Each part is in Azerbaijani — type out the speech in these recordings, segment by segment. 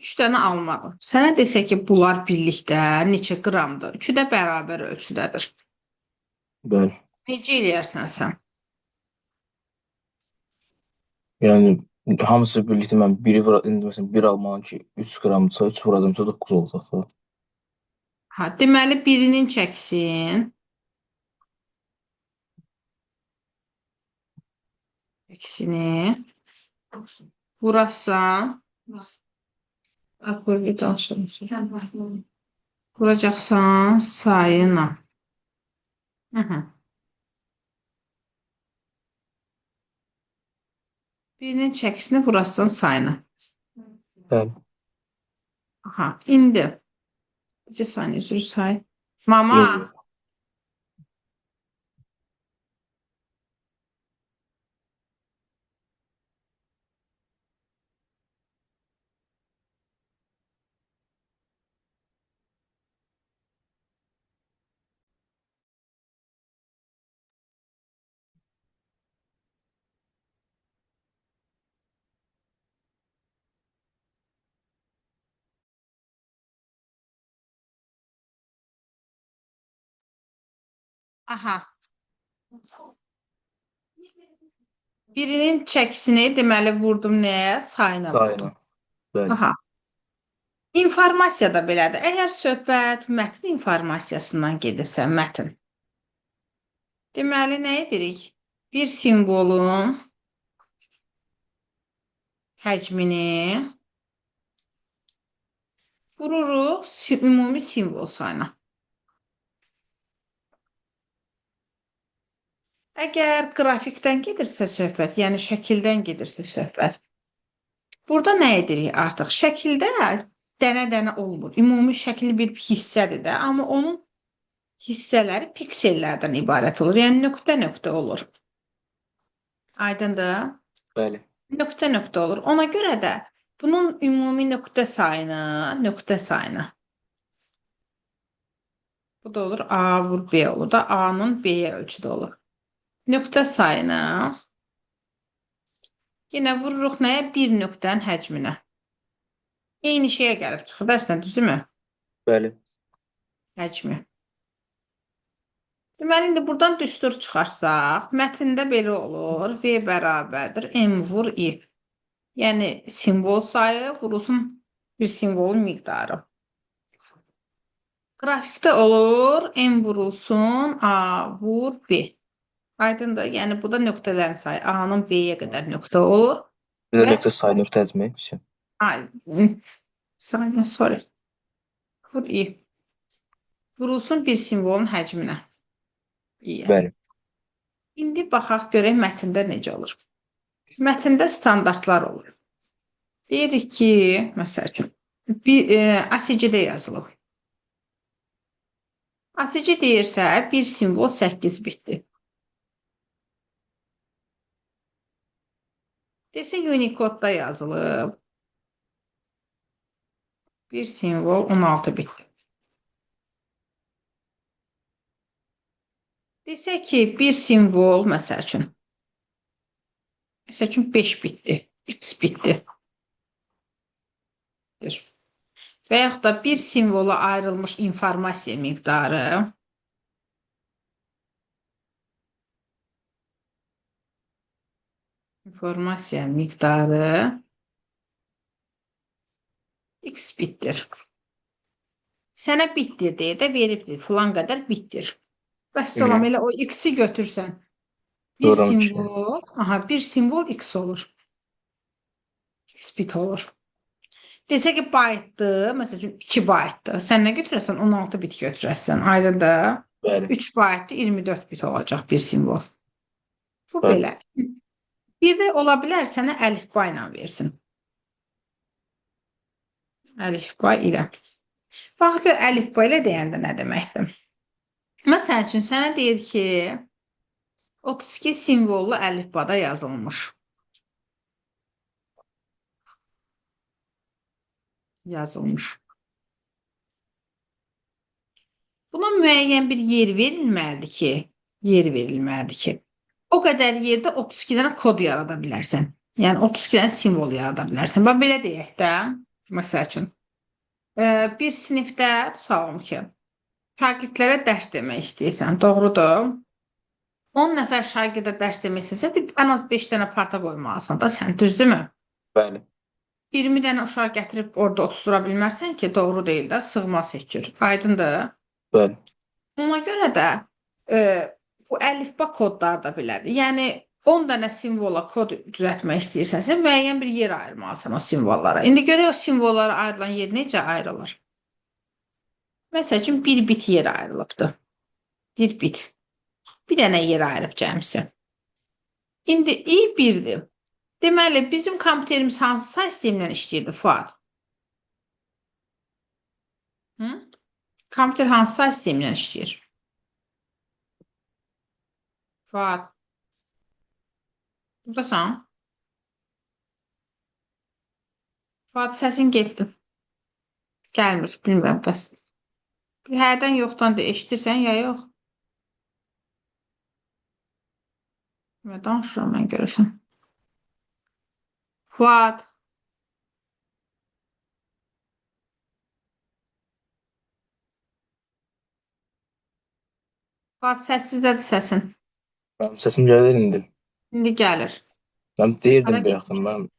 3 dənə almadır. Sənə desə ki, bunlar birlikdə neçə qramdır? Üçü də bərabər ölçüdədir. Bəli. Necə eləyərsən sən? Yəni hamısı birlikdə mən biri vura, indi məsələn bir almanın ki 3 qramdırsa 3 vuracamsa 9 olacaq da. Ha, deməli birinin çəkisin. Çəkisini vurasan. Qoy bir danışalım. Vuracaqsan sayına. Hı -hı. Birinin çəkisini vurasan sayına. Bəli. Aha, indi. Neçə saniyə üzr say. Mama. Yox, yox. Aha. Birinin çəkisini deməli vurdum nəyə? Sayına vurdum. Sayına. Bəli. Aha. İnformasiya da belədir. Əgər söhbət mətn informasiyasından gedirsə, mətn. Deməli, nə edirik? Bir simvolun həcmini vururuq ümumi simvol sayına. Əgər qrafikdən gedirsə söhbət, yəni şəkildən gedirsə söhbət, burada nə edirik artıq? Şəkildə dənə-dənə olmur. Ümumi şəkil bir hissədir də, amma onun hissələri piksellərdən ibarət olur. Yəni nöqtə-nöqtə olur. Aydındır? Bəli. Nöqtə-nöqtə olur. Ona görə də bunun ümumi nöqtə sayını, bu da olur A vur B olur da A-nın B-yə ölçüdə olur. Nöqtə sayını yenə vururuq nəyə? Bir nöqtənin həcminə. Eyni şeyə gəlib çıxır da əslində, düzdürmü? Bəli. Həcmi. Deməli, indi buradan düstur çıxarsaq, mətndə belə olur. V bərabərdir M vur I. Yəni, simvol sayı vurulsun bir simvolun miqdarı. Qrafikdə olur M vurulsun A vur B. Aydındır. Yəni, bu da nöqtələrin sayı. A-nın B-yə qədər nöqtə olur. Bir də Və nöqtə sayı, nöqtə həcmi. Vəsə. Ay, saniyə, sorry. Vur I. Vurulsun bir simvolun həcminə. İ-yə. Bəli. İndi baxaq görək mətndə necə olur. Mətndə standartlar olur. Deyirik ki, məsəl üçün, bir, ASCII-də yazılıb. ASCII deyirsə, bir simvol 8 bitdir. Desə Unicode-da yazılıb. Bir simvol 16 bitdir. Desə ki, bir simvol, məsəl üçün 5 bitdir, X bitdir. Və yaxud da bir simvola ayrılmış informasiya miqdarı X bitdir. Sənə bitdir deyə də veribdir. Filan qədər bitdir. Vəssalam, elə o X-i götürsən. Bir simvol, aha, bir simvol X olur. X bit olur. Desə ki, baytdır, məsəl üçün 2 baytdır. Sən nə götürəsən? 16 bit götürəsən. Aydındır. Bəli. 3 baytdır, 24 bit olacaq bir simvol. Bu Bəli. belə. Bir də ola bilər sənə əlifba ilə versin. Əlifba ilə. Bax gör, əlifba ilə deyəndə nə deməkdir? Məsəl üçün, sənə deyir ki, 32 simvollu əlifbada yazılmış. Yazılmış. Buna müəyyən bir yer verilməlidir ki, o qədər yerdə 32 dənə kod yarada bilərsən. Yəni 32 dənə simvol yarada bilərsən. Bax belə deyək də, məsəl üçün. Bir sinifdə tutalım ki, şagirdlərə dərs demək istəyirsən, doğrudur? 10 nəfər şagirdə dərs demək istəsən, bir, ən az 5 dənə parta qoymalısan da sən, düzdürmü? Bəli. 20 dənə uşaq gətirib orada otuzdura bilmərsən ki, doğru deyil də, sığmaz heç cür. Aydındır? Bəli. Ona görə də e, bu əlifba kodları da belədir. Yəni 10 dənə simvola kod düzəltmək istəyirsənsə, müəyyən bir yer ayırmalısan o simvollara. İndi görək o simvollara ayrılan yer necə ayrılır? Məsəl üçün bir bit yer ayrılıbdır. Bir bit. Bir dənə yer ayırıb cəmisi. İndi i 1-dir. Deməli, bizim kompüterimiz hansı say sistemi ilə işləyirdi, Fuad? Hı? Kompüter hansı say sistemi ilə işləyir? Fuad. Buradasan? Fuad, səsin getdi. Gəlmir, bilmirəm qəs. Hərdən yoxdan da eşidirsən ya yox? Nə danışıram mən görürsən. Fuad. Fuad, səssizdədir səsin. Mənim səsim gəlir indi. İndi gəlir. Mən Hara deyirdim bayaqdan, getmişdin? mən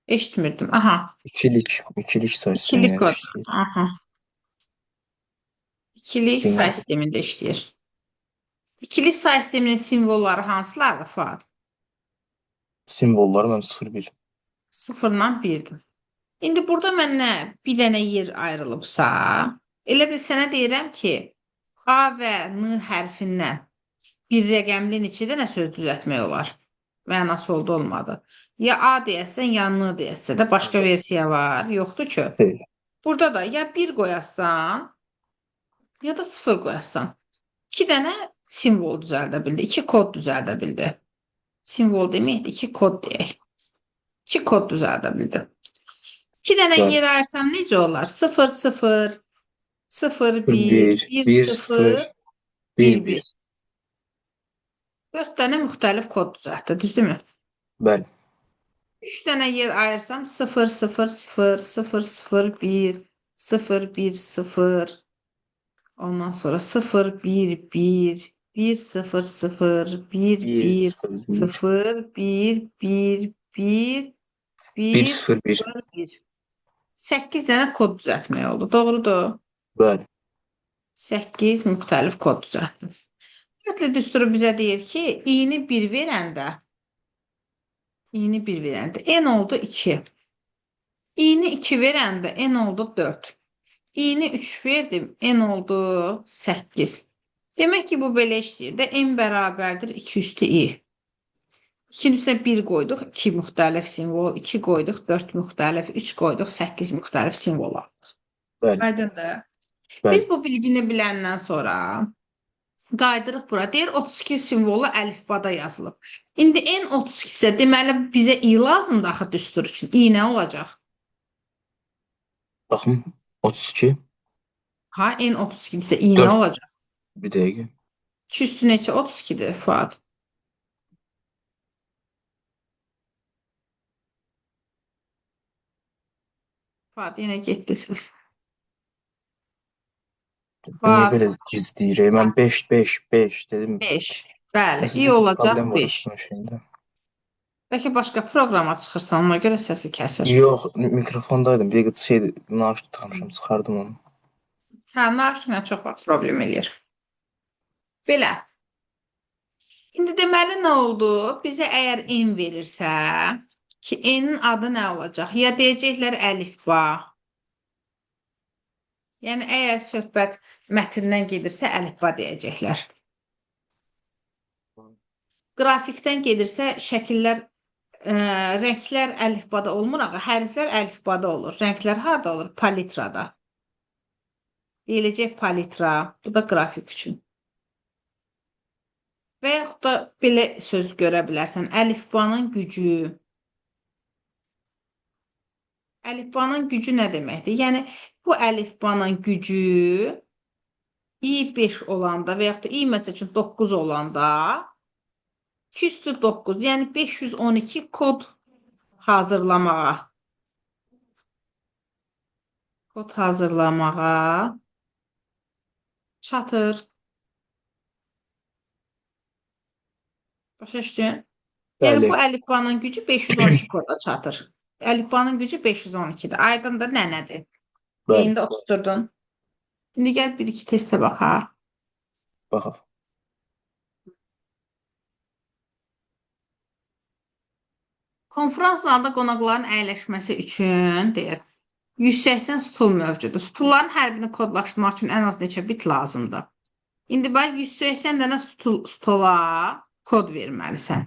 Eşitmirdim. Aha. ikilik say İkilik sistemi kod. işləyir. Aha. İkilik say Deməli, sistemində işləyir. İkilik say sisteminin simvolları hansılardır, Fuad? Simvolları mənim 0-1. 0-dan 1-dir. İndi burada mənə bir dənə yer ayrılıbsa, elə bil sənə deyirəm ki, A və N hərfindən bir rəqəmli neçə dənə söz düzəltmək olar? Mənası oldu, olmadı. Ya A deyəsən, ya N deyəsən də başqa versiya var. Yoxdur ki. Xeyr. Burada da ya 1 qoyasan, ya da 0 qoyasan. 2 dənə simvol düzəldə bildi. 2 kod düzəldə bildi. Simvol deməyək də 2 kod deyək. 2 kod düzəldə bildi. 2 dənə Bəli. yer ayırsam necə olar? 0, 0, 0, 1, 1, 1, 1, 0, 0, 1, 1, 1. 1. 4 dənə müxtəlif kod düzəltdi, düzdürmü? Bəli. 3 dənə yer ayırsam 0, 0, 0, 0, 0, 1, 0, 1, 0. Ondan sonra 0, 1, 1, 1, 0, 0, 1, 1, 1, 0, 1. 0, 1, 1, 1, 1, 1, 0, 1. 0, 1. 8 dənə kod düzəltmək oldu. Doğrudur. Bəli. 8 müxtəlif kod düzəltdim. Ümumiyyətlə düsturu bizə deyir ki, i-ni 1 verəndə, i-ni 1 verəndə n oldu 2. İ-ni 2 verəndə n oldu 4. İ-ni 3 verdim, n oldu 8. Demək ki, bu belə işləyir də, n bərabərdir 2 üstü i. 2-nin üstünə 1 qoyduq, 2 müxtəlif simvol, 2 qoyduq, 4 müxtəlif, 3 qoyduq, 8 müxtəlif simvol aldıq. Bəli. Aydındır. Bəli. Biz bu bilgini biləndən sonra qayıdırıq bura. Deyir 32 simvolu əlifbada yazılıb. İndi n 32 isə deməli bizə i lazımdır axı düstur üçün. İ nə olacaq? Baxın, 32. Ha, n 32 isə i nə 4. olacaq? Bir dəqiqə. 2 üstü neçə 32-dir Fuad? Fuad yenə getdi səs. Niyə Fuad belə gizləyir? Mən 5, 5, 5 dedim. 5. Bəli, Nəsə i bir olacaq problem var 5. üstünün şeyində. Bəlkə başqa proqrama çıxırsan, ona görə səsi kəsir. Yox, mikrofondaydım. Bir dəqiqə şeydi, naşıt tıxamışam, çıxardım onu. Hə, naşıtla çox vaxt problem eləyir. Belə. İndi deməli nə oldu? Bizə əgər n verirsə, ki n-in adı nə olacaq? Ya deyəcəklər əlifba. Yəni əgər söhbət mətndən gedirsə əlifba deyəcəklər. Qrafikdən gedirsə şəkillər, rənglər əlifbada olmur axı, hərflər əlifbada olur. Rənglər harda olur? Palitrada. Deyiləcək palitra. Bu da qrafik üçün. Və yaxud da belə söz görə bilərsən. Əlifbanın gücü. Əlifbanın gücü nə deməkdir? Yəni bu əlifbanın gücü i5 olanda və yaxud da i məsəl üçün 9 olanda 2 üstü 9, yəni 512 kod Hazırlamağa. Kod hazırlamağa çatır. Başa düşdün? Yəni Bəli. bu əlifbanın gücü 512 koda çatır. Əlifbanın gücü 512-dir. Aydındır, nənədir. Bəli. Beyində oturdun. İndi gəl bir-iki testə baxaq. Baxaq. Konfrans zalında qonaqların əyləşməsi üçün deyir. 180 stul mövcuddur. Stulların hər birini kodlaşdırmaq üçün ən az neçə bit lazımdır? İndi bax 180 dənə stola kod verməlisən.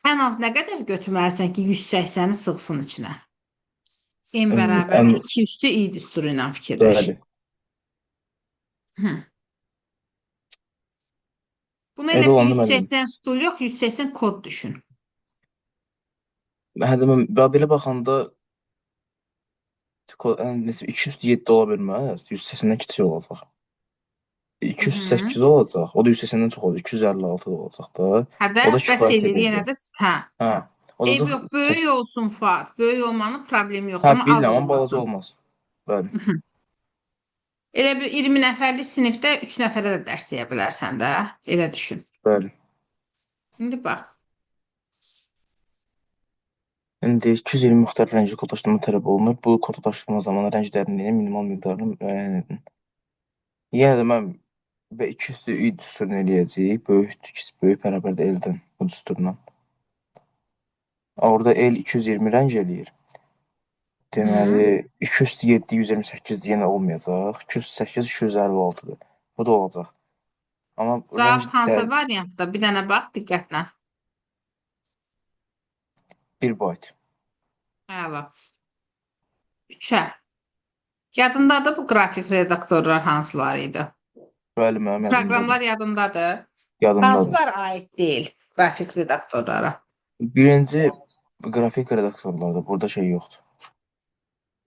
Ən az nə qədər götürməlisən ki, 180-i sığsın içinə? M bərabərdir 2 üstü i düsturu ilə fikirləş. Bəli. Hı. Bunu elə Elə olanda müəllim. 180 stul yox, 180 kod düşün. Hə də mən belə baxanda məsələn 207 ola bilməz. 180-dən kiçik olacaq. 208 olacaq. O da 180-dən çox olacaq. 256 da olacaq da. Hə də O da bəs kifayət eləyir yenə edəcək. də. Hə. Hə. Eybi Olacaq yox, böyük olsun Fuad. Böyük olmanın problemi yoxdur, Hə, amma az bilirəm, amma balaca olmasın. olmaz. Bəli. Elə bir 20 nəfərlik sinifdə 3 nəfərə də dərs deyə bilərsən də. Elə düşün. Bəli. İndi bax. İndi 220 müxtəlif rəngli kodlaşdırma tələb olunur. Bu kodlaşdırma zamanı rəng dərinliyinin minimal miqdarını müəyyən edin. Yenə də mən və 2 üstü i düsturunu eləyəcəyik. Böyükdür, kiçik, böyük bərabərdir L-dən bu düsturla. Orada L 220 rəng eləyir. Deməli, 2 üstü 7 128 yenə olmayacaq. 208 256-dır. Bu da olacaq. Amma Cavab rəng hansı variantda? Bir dənə bax diqqətlə. 1 bayt. Əla. 3-ə. Yadındadır bu qrafik redaktorlar hansıları idi? Bəli, mənim yadımdadır. Proqramlar yadındadır. Yadımdadır. Hansılar aid deyil qrafik redaktorlara? Birinci qrafik redaktorlarda burada şey yoxdur.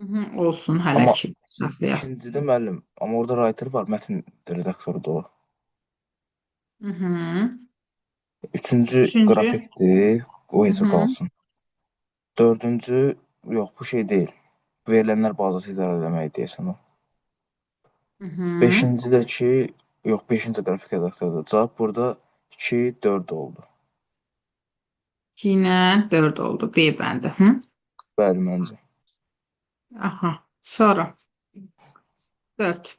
Hı, olsun hələ Amma ki saxlayaq. İkincidə müəllim, amma orada writer var, mətn redaktorudur o. Hı. Üçüncü Üçüncü. qrafikdir, o heç Hı. qalsın. Dördüncü, yox, bu şey deyil. Verilənlər bazası idarə eləmək deyəsən o. Hı -hı. Beşinci də ki, yox, beşinci qrafik redaktorudur. Cavab burada 2, 4 oldu. 2 ilə 4 oldu. B bəndi. Hı? Bəli, məncə. Aha. Sonra 4.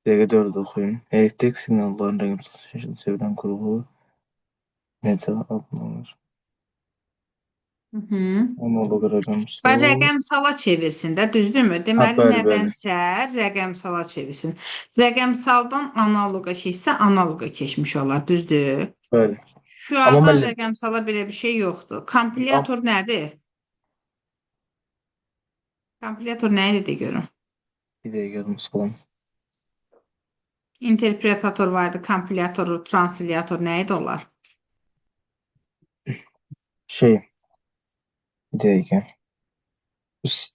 Dəqiqə 4 oxuyun. Elektrik siqnallarının rəqəmsal şəkildə çevirən qurğu necə adlanır? Hı -hı. Analog Bax, rəqəmsal. rəqəmsala çevirsin də, düzdürmü? Hə, Deməli, bəli, bəli. nədənsə rəqəmsala çevirsin. Rəqəmsaldan analoqa keçsə, analoqa keçmiş olar, düzdür? Bəli. Amma Şüadan müəllim, rəqəmsala belə bir şey yoxdur. Kompilyator nədir? Kompilyator nə idi görüm? Bir dəqiqə yadıma salım. İnterpretator var idi, kompilyator, translyator nə idi onlar? Şey, bir dəqiqə.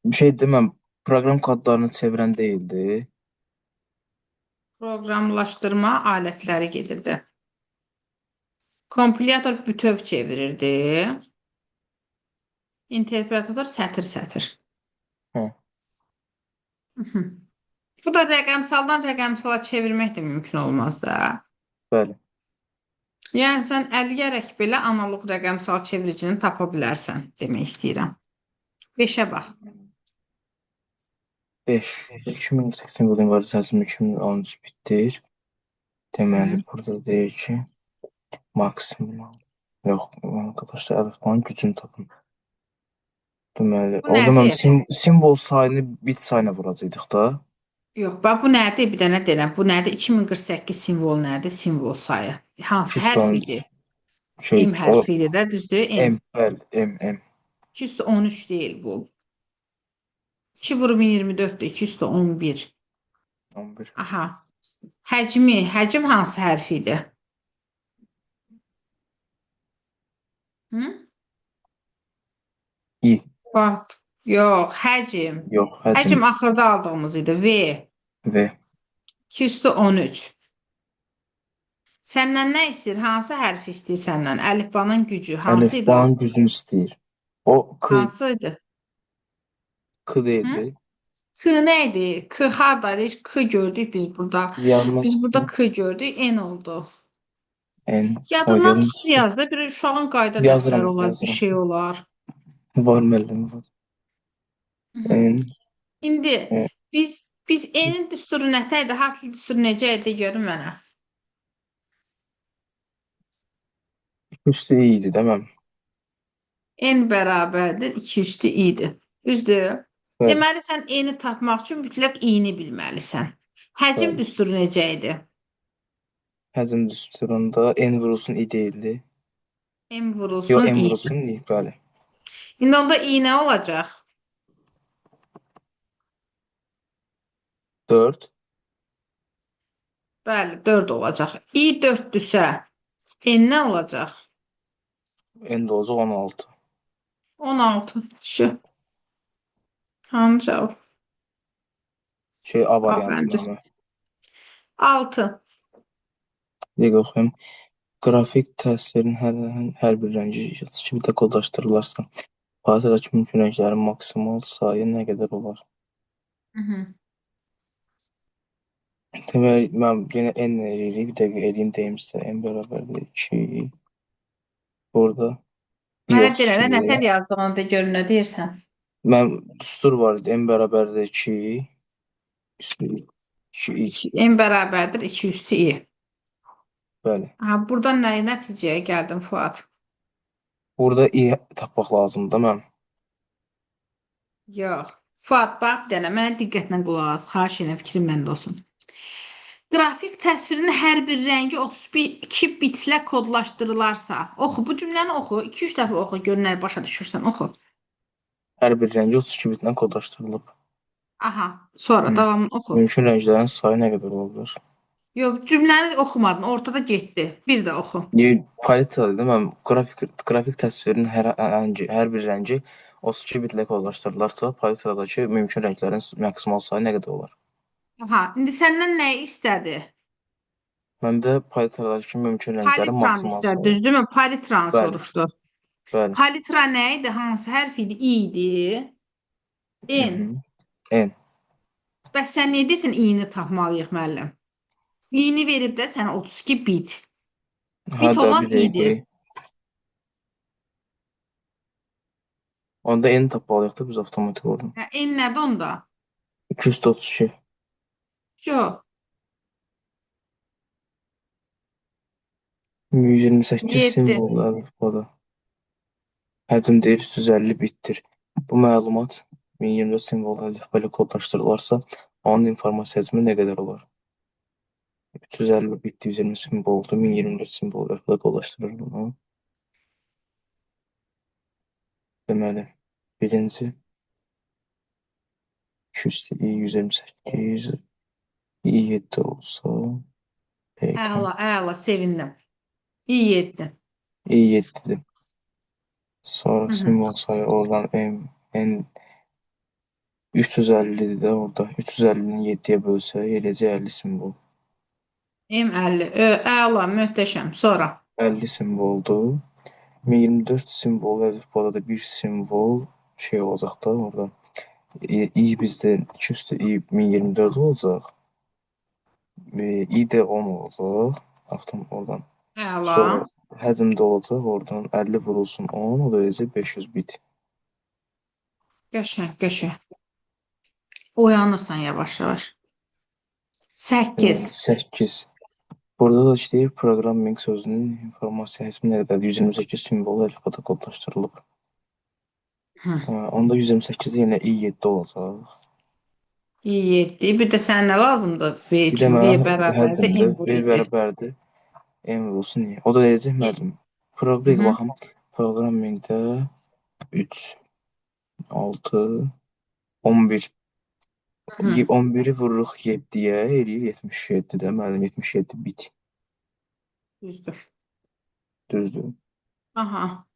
Bir şey deməm, proqram kodlarını çevirən deyildi. Proqramlaşdırma alətləri gedirdi. Kompilyator bütöv çevirirdi. İnterpretator sətir-sətir. Hə. Bu da rəqəmsaldan rəqəmsala çevirmək də mümkün olmaz da. Bəli. Yəni sən əliyərək belə analoq rəqəmsal çeviricini tapa bilərsən demək istəyirəm. 5-ə bax. 5. 2080 kodun var həcmi 2013 bitdir. Deməli, burada deyir ki, maksimal. Yox, arkadaşlar, əlifbanın gücünü tapın. Deməli, Bu orada mən nədir? simvol sayını bit sayına vuracaqdıq da. Yox, bax bu nədir? Bir dənə deyirəm. Bu nədir? 2048 simvol nədir? Simvol sayı. Hansı hərf idi? Şey, M hərfi idi də, düzdür? M. M, bəli, M, M. 213 deyil bu. 2 vurub 24-dür, 211. 11. Aha. Həcmi, həcm hansı hərf idi? Hı? İ. Bax, yox, həcm. Yox, həcm. Həcm axırda aldığımız idi. V. V. 213. Səndən nə istəyir? Hansı hərfi istəyir səndən? Əlifbanın gücü hansı idi o? Əlifbanın gücünü istəyir. O K, Hansı idi? K Hı? değildi. K nə idi? K hardaydı? Heç K gördük biz burada. Yanına Biz burada çıxdı. K gördük. N oldu. N. O Yadından yanına çıxır çıxdı. yaz da bir uşağın qayda dəftəri Yazıram, olar, bir yazıram. şey olar. Var müəllim var. Hı -hı. N. İndi N. biz N-in düsturu nətə idi? Harfli düsturu necə idi? Görün mənə. Üstü i idi değil mi? N bərabərdir 2 üstü i idi. Düzdür? Bəli, Deməli sən N-i tapmaq üçün mütləq i-ni bilməlisən. Həcm bəli. düsturu necə idi? Həcm düsturunda N vurulsun i değildi. M Yo, vurulsun M i. vurulsun i, bəli. İndi onda i nə olacaq? 4. Bəli, 4 olacaq. I 4-dürsə, N nə olacaq? N də olacaq 16. 16. Şu. Hanı cavab? Şey A A variantı bəndi. mənim. 6. Bir dəqiqə oxuyum. Qrafik təsvirin hər bir rəngi 32 bitə kodlaşdırılarsa, palitradakı mümkün rənglərin maksimal sayı nə qədər olar? Hı -hı. Deməli, mən yenə N eləyirik. Bir dəqiqə eləyim deyim sizə. N bərabərdir 2. Burada i Mənə denə də 32-dir. nətər yazdığını de görüm nə deyirsən. Mən düstur var idi. N bərabərdir 2. Üstü 2i. 2, M bərabərdir 2 üstü i. Bəli. Aha, buradan nə nəticəyə gəldim Fuad? Burada i tapmaq lazımdır da mən. Yox. Fuad, bax bir dənə mənə diqqətlə qulaq as. Xahiş edirəm, fikrin məndə olsun. Qrafik təsvirin hər bir rəngi 32 bitlə kodlaşdırılarsa, oxu bu cümləni oxu, 2-3 dəfə oxu, gör nə başa düşürsən, oxu. Hər bir rəngi 32 bitlə kodlaşdırılıb. Aha, sonra Hı. davamını oxu. Mümkün rənglərin sayı nə qədər ola bilər? Yox, cümləni oxumadın, ortada getdi. Bir də oxu. Palitra dedim, mən qrafik təsvirinin hər bir rəngi 32 bitlə kodlaşdırılarsa, palitradakı mümkün rənglərin maksimal sayı nə qədər olar? Aha, indi səndən nəyi istədi? Məndə palitradakı mümkün rənglərin Palitranı maksimal istədi, sayı. düzdürmü? Palitranı Bəli, soruşdu. bəli. Palitra nə idi? Hansı hərf idi? İ idi. N. Mhm. N. Bəs sən nə edirsən i-ni tapmalıyıq müəllim? İ-ni verib də sənə 32 bit. Hə Bit də olan bir i-dir. dəqiqə. Onda N tapmalıyıq da biz avtomatik oradan. Hə, N nədir onda? 232. Yox. 128 7. simvollu əlifbada. Həcm deyir 350 bitdir. Bu məlumat 1024 simvollu əlifba ilə kodlaşdırılarsa, onun informasiya həcmi nə qədər olar? 350 bit 120 simvoldur, 1024 simvollu əlifba kodlaşdırılır bunu. Deməli, birinci 200 128 7 olsa, PK Əla, əla, sevindim. İ7. i7-dir. Sonra Hı -hı. simvol sayı oradan M, N 350-dir də orada. 350-ni 7-yə bölsək, eləcə 50 simvol. M50. Əla, möhtəşəm. Sonra. 50 simvoldur. 1024 simvol əlifbada da bir simvol şey olacaq da orada. İ bizdə 2 üstü i 1024 olacaq. İ də 10 olacaq. Avtom oradan. Əla. Sonra həcm də olacaq oradan 50 vurulsun 10, o da eləcək 500 bit. Qəşəng, qəşəng. Oyanırsan yavaş-yavaş. Deməli 8. 8. Burada da işləyir programming sözünün informasiya həcmi nə qədərdir? 128 simvolu əlifbada kodlaşdırılıb. Hı. Onda 128 yenə i7 olacaq. İ7. Bir də sənə nə lazımdır? V Bir də üçün. V mənə bərabərdir həcmdir. M vur V 7. bərabərdir M vurulsun i. O da deyəcək müəllim. Hı Bir -hı. baxım. Programmingdə 3, 6, 11. Hı -hı. 11-i vururuq 7-yə, eləyir 77 də müəllim 77 bit. Düzdür. Düzdür. Aha.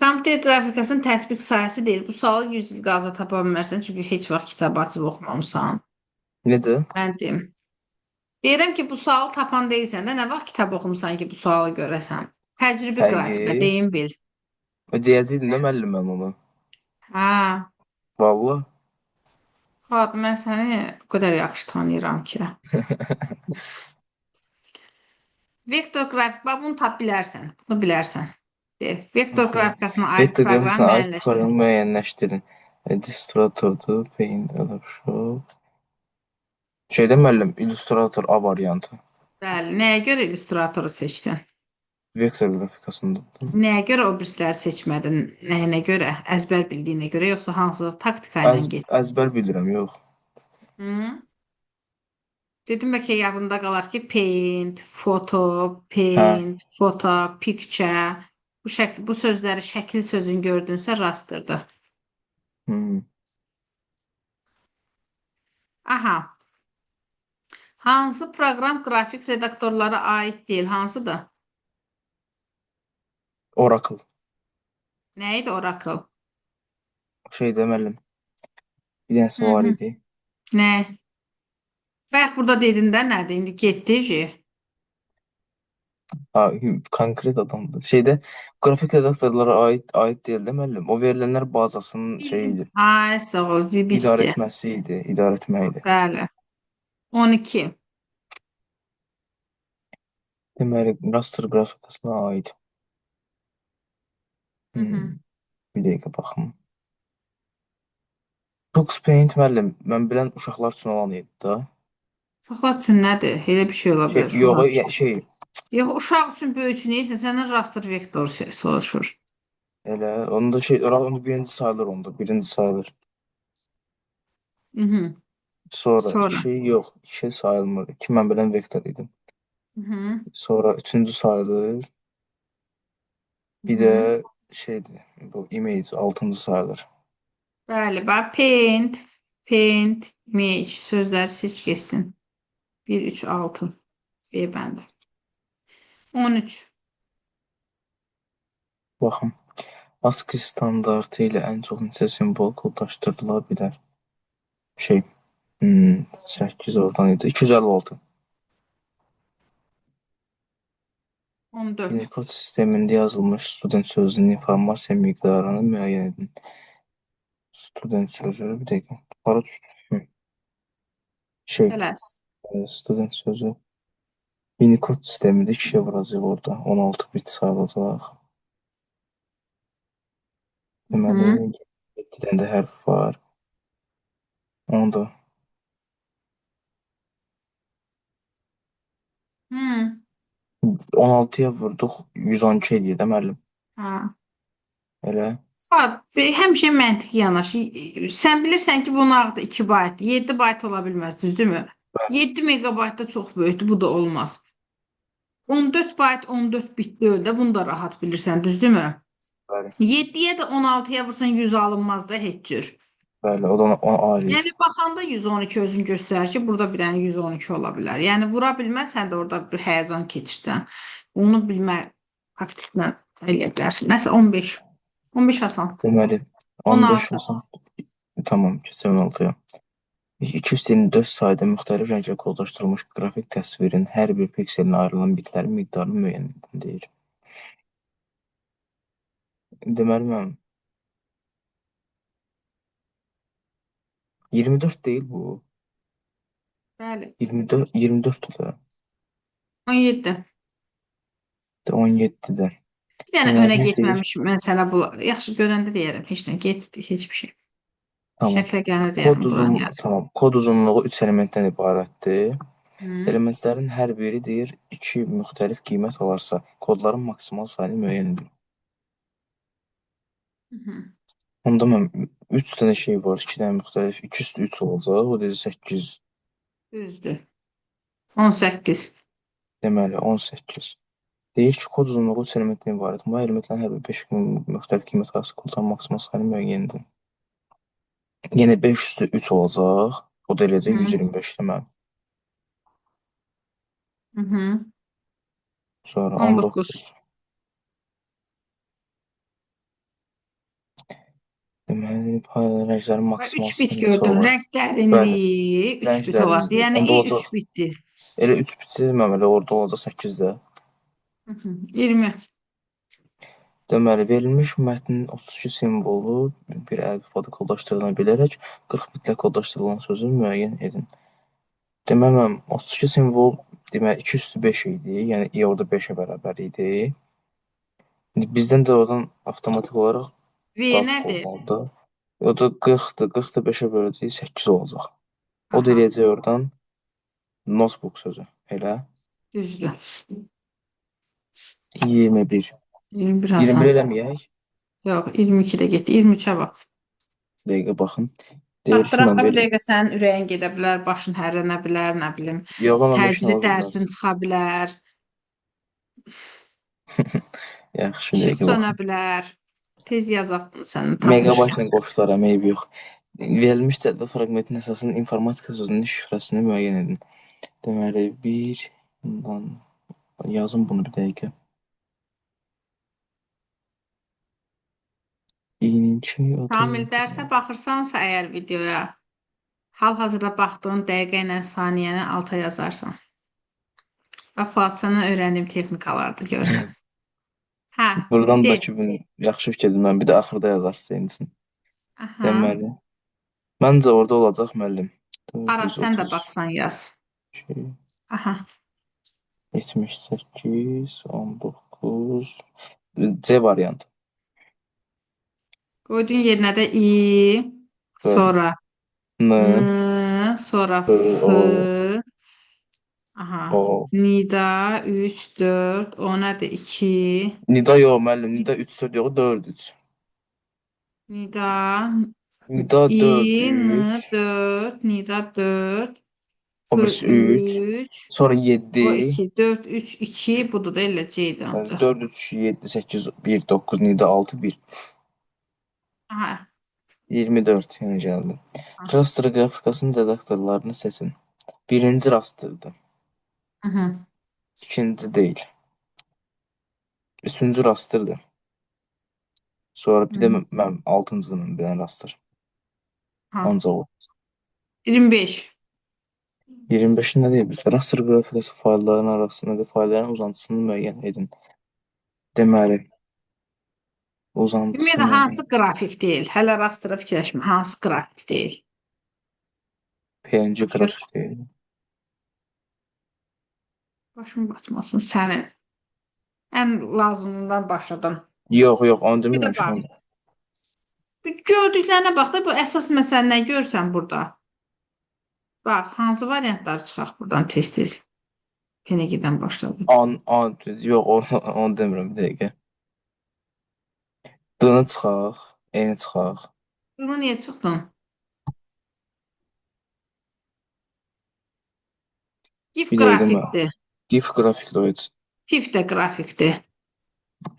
Kompüter qrafikasının tətbiq sahəsi deyil. Bu sualı 100 il qalsa tapa bilmərsən, çünki heç vaxt kitab açıb oxumamısan. Necə? Mən deyim. Deyirəm ki, bu sualı tapan deyilsən də, nə vaxt kitab oxumusan ki, bu sualı görəsən? Təcrübi qrafika, Həqiqi. deyim bil. Deyəcəydim də müəllim mən onu. Hə. Vallah. Fuad, mən səni o qədər yaxşı tanıyıram ki. Vektor qrafik, bax bunu tap bilərsən. Bunu bilərsən. De, vektor Oxuyum. qrafikasına aid Vektor proqram qrafikasına aid müəyyənləşdirin. proqramı müəyyənləşdirin. Illustratordur, Paint, Photoshop. Şeydə müəllim, Illustrator A variantı. Bəli, nəyə görə illüstratoru seçdin? Vektor qrafikasındadır. Nəyə görə o birisləri seçmədin? Nəyinə görə? Əzbər bildiyinə görə, yoxsa hansı taktika ilə Əz, getdin? əzbər bilirəm, yox. Hı? Dedim bəlkə yadında qalar ki, paint, foto, Hə. paint, foto, picture. Bu şəkil, bu sözləri şəkil sözün gördünsə rastırdı. Hmm. Aha. Hansı proqram qrafik redaktorlara aid deyil? Hansıdır? Oracle. Nə idi Oracle? Şeydə müəllim, bir dənəsi Hı var -hı. idi. Nə? Bayaq burada dedin də nədir? İndi getdi. Ha, konkret adamdır. Şeydə qrafik redaktorlara ait deyil də müəllim. O verilənlər bazasının şeyi Bildim. idi. Ay sağ ol, İdarə Vibisti. etməsi idi, idarə etmə idi. Bəli. 12. Deməli, raster qrafikasına aid. Hı -hı. Hmm, bir dəqiqə baxım. Tux Paint müəllim, mən bilən uşaqlar üçün olan idi da. Uşaqlar üçün nədir? Elə bir şey ola Şey, bilər yox, uşaqlar üçün. şey, Yox, uşaq üçün böyük üçün neysə səndən raster vektor soruşur. elə onda şey, onda birinci sayılır onda, birinci sayılır. Mhm. Sonra Sonra. iki, yox, iki sayılmır. İki mən bilən vektor idi. Mhm. Sonra üçüncü sayılır. Bir də Mhm. şeydir, bu image altıncı sayılır. Bəli, bax paint, paint, image sözləri seç getsin. 1 3 6. B bəndi. 13. Baxın, ASCII standartı ilə ən çox neçə simvol kodlaşdırıla bilər? Şey, 8 oradan idi. 256. 14. Unicode sistemində yazılmış student sözünün informasiya miqdarını müəyyən edin. Student sözü, bir dəqiqə. Para düşdü. Hı. Şey, Tələs. student sözü. Unicode sistemində 2-yə vuracaq orada. 16 bit sayılacaq. Deməli, Mhm. 7 dənə də hərf var. Onu da Hı. 16-ya vurduq, 112 eləyir də müəllim. Ha. Elə. Fuad, həmişə məntiqi yanaş. Sən bilirsən ki, bunun adı 2 baytdır. 7 bayt ola bilməz, düzdürmü? Bəli, 7 megabayt da çox böyükdür, bu da olmaz. 14 bayt 14 bit deyil də, bunu da rahat bilirsən, düzdürmü? bəli. 7-yə də 16-ya vursan 100 alınmaz da heç cür. Bəli, o da onu ayırır. Yəni baxanda 112 özün göstərir ki, burada bir dənə 112 ola bilər. Yəni vura bilməzsən də orada bir həyəcan keçirsən. Onu bilmə taktiklə eləyə bilərsən. Nəsə 15. 15 asan. Deməli, 15 16. olsun. Tamam, keçək 16-ya. 224 sayda müxtəlif rənglə kodlaşdırılmış qrafik təsvirin hər bir pikselinə ayrılan bitlərin miqdarını müəyyən edin deyir. Deməli, mən 24 deyil bu. Bəli. 24, 24-dür də. 17. 17-dir. Bir dənə önə Deməli, deyir. getməmişim. Mən sənə bu yaxşı görəndə deyərəm. Heç nə get, heç bir şey. Tamam. Şəklə gələndə Kod deyərəm uzun buranı yaz. tamam. Kod uzunluğu 3 elementdən ibarətdir. Hı. Elementlərin hər biri deyir iki müxtəlif qiymət alarsa, kodların maksimal sayını müəyyən edin. Hı -hı. Onda mən 3 dənə şey var, 2 dənə müxtəlif, 2 üstü 3 olacaq, o deyir 8, Düzdür. 18. deməli 18. Deyir ki, kod uzunluğu 3 elementdən ibarət. Bu elementlərin hər biri 5 müxtəlif qiymət alarsa, kodların maksimal sayını müəyyən edin. Yenə 5 üstü 3 olacaq, o da eləyəcək Hı. 125 deməli. Hı -hı. Sonra 19. 19. Deməli, rənglərin Və maksimal 3 bit sayı neçə gördün. olar? Rəng Bəli, dərinliyi 3 rəng bit olar. dərinliyi. Yəni Onda i olacaq 3 bitdir. elə 3 bitsə, deməli orada olacaq 8 də. Hı -hı. 20. Deməli, verilmiş mətnin 32 simvolu bir əlifbada kodlaşdırıla bilərək 40 bitlə kodlaşdırılan sözü müəyyən edin. Deməli, mənim 32 simvol deməli 2 üstü 5 idi, yəni i orada 5-ə bərabər idi. İndi bizdən də oradan avtomatik olaraq V daha çox nədir? olmalıdır. O da 40-dır. 40 da 5-ə böləcəyik 8 olacaq. O da Aha, eləyəcək oradan notebook sözü. Elə düzdür. 21. 21 21 asan. eləməyək. Yox, 22 də getdi. 23-ə bax. Dəqiqə baxın. Deyir ki, Çatdıraq mən da bir belə. dəqiqə sənin ürəyin gedə bilər, başın hərlənə bilər, nə bilim, Yox, amma heç nə təcili ola bilməz. dərsin çıxa bilər, Yaxşı, bir işıq dəqiqə sönə baxın. bilər. Tez yazaq bunu sənin tapmışkən. Megabaytla qoşularam, eybi yox. Verilmiş cədvəl fraqmentinin əsasında informatika sözünün şifrəsini müəyyən edin. Deməli, 1, bundan yazın bunu bir dəqiqə. İninki, o da Kamil, dərsə baxırsansa əgər videoya, hal-hazırda baxdığın dəqiqə ilə saniyəni alta yazarsan. Və Fuad, səndən öyrəndiyim texnikalardır görsən. Hə, Buradan de. da ki, bunu yaxşı fikirdir. Mən bir də axırda yazarsın insin. Aha. Deməli, məncə orada olacaq müəllim. Araz, sən də 432, baxsan yaz. Aha. 78, 19, C variantı. Qoydun yerinə də i, Bəli. sonra N, n, sonra P, f. O, Aha. O. Nida 3, 4, o nədir? 2. Nida yox müəllim, nida 3 4 yox, 4 3. Nida Nida 4 I, N, 3, 4, Nida 4, o F, birisi 3, 3, sonra o 7, 2, 4, 3, 2. Budur da elə C idi ancaq. 4 3 7 8 1 9 nida 6 1 Aha. 24 yenə gəldi. Raster qrafikasının redaktorlarını seçin. Birinci rasterdir. Hı hı. İkinci deyil. Üçüncü rasterdir. Sonra bir də Hı. mən altıncıdır mən bilən raster. Ha. Ancaq o. 25. 25-in nə deyir bizə? Raster qrafikası faylların arasında faylların uzantısını müəyyən edin. Deməli, uzantısı Ümumiyyətlə müəyyən. hansı qrafik deyil? Hələ rastra fikirləşmə. Hansı qrafik deyil? PNG Bax, gör, qrafik deyil. başım batmasın sənin. Ən lazımından başladım. Yox, yox, onu Bir də demirəm ki, bax. onu. Bir gördüklərinə bax da bu əsas məsələ nə görsən burada? Bax, hansı variantlar çıxaq buradan tez-tez. PNG-dən başladım. An, an, yox, onu demirəm bir dəqiqə. D-nı çıxaq, N-i çıxaq. Bunu niyə çıxdın? GIF Bir dəqiqə mən. qrafikdir. GIF qrafik də heç. TIFF də qrafikdir.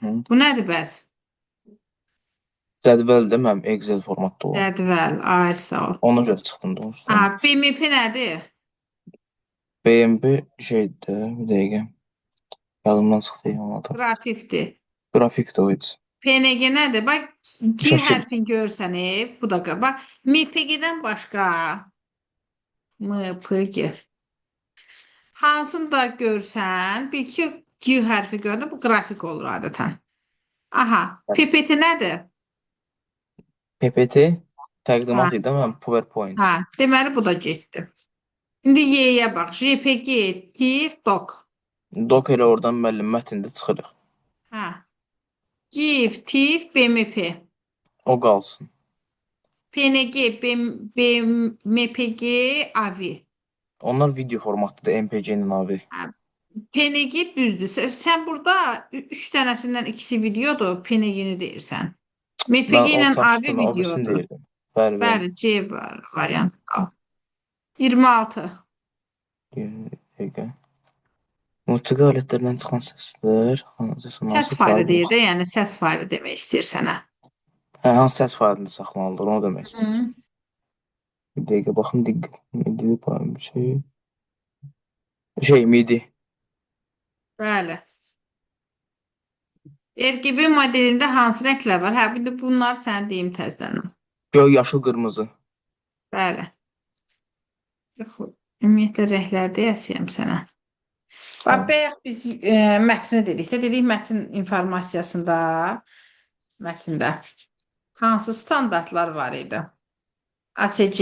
Hı. Bu nədir bəs? Cədvəldə mənim Excel formatda olan. Cədvəl. Ay sağ ol. Ona görə çıxdım doğrusu. Aha, BMP nədir? BMP şeydir, bir dəqiqə. Yadımdan çıxdı onun adı. Qrafikdir. Qrafik də o heç. PNG nədir? Bax, G Şəkil. hərfini görsən, bu da bax, MPG-dən başqa MPG. Hansını da görsən, bir iki G hərfi görəndə bu qrafik olur adətən. Aha, PPT nədir? PPT Hə, təqdimat idi, mən PowerPoint. hə. Deməli bu da getdi. İndi Y-yə bax. JPG, TIFF, DOC. Doc elə oradan müəllim mətndə çıxırıq. Hə. GIF, TIFF, BMP. O qalsın. PNG, B, MPG, AVI. Onlar video formatlıdır, MPG-nin abi. Hə, PNG düzdür. Sən burada üç dənəsindən ikisi videodur, PNG-ni deyirsən. Mən MPG o ilə AVI çaşdım, o birisini videodur. deyirdim. Bəli, bəli. Bəli, C var variant. 26. Bir dəqiqə. Musiqi alətlərindən çıxan səslər hansı Səs hansı faylı fayl deyir də, yəni səs faylı demək istəyir sənə. Hə, hansı səs faylında saxlanılır, onu demək istəyir. Hı. Bir dəqiqə baxım diqqət. MIDI bir şey. Şey, MIDI. Bəli. RGB modelində hansı rənglər var? Hə, bir də bunlar sənə deyim təzədən. Göy, yaşıl, qırmızı. Bəli. Yox, ümumiyyətlə rənglər deyəsiyəm sənə. Bax, Bəli. bayaq biz mətni dedik də, dedik mətn informasiyasında, mətndə hansı standartlar var idi? ASC,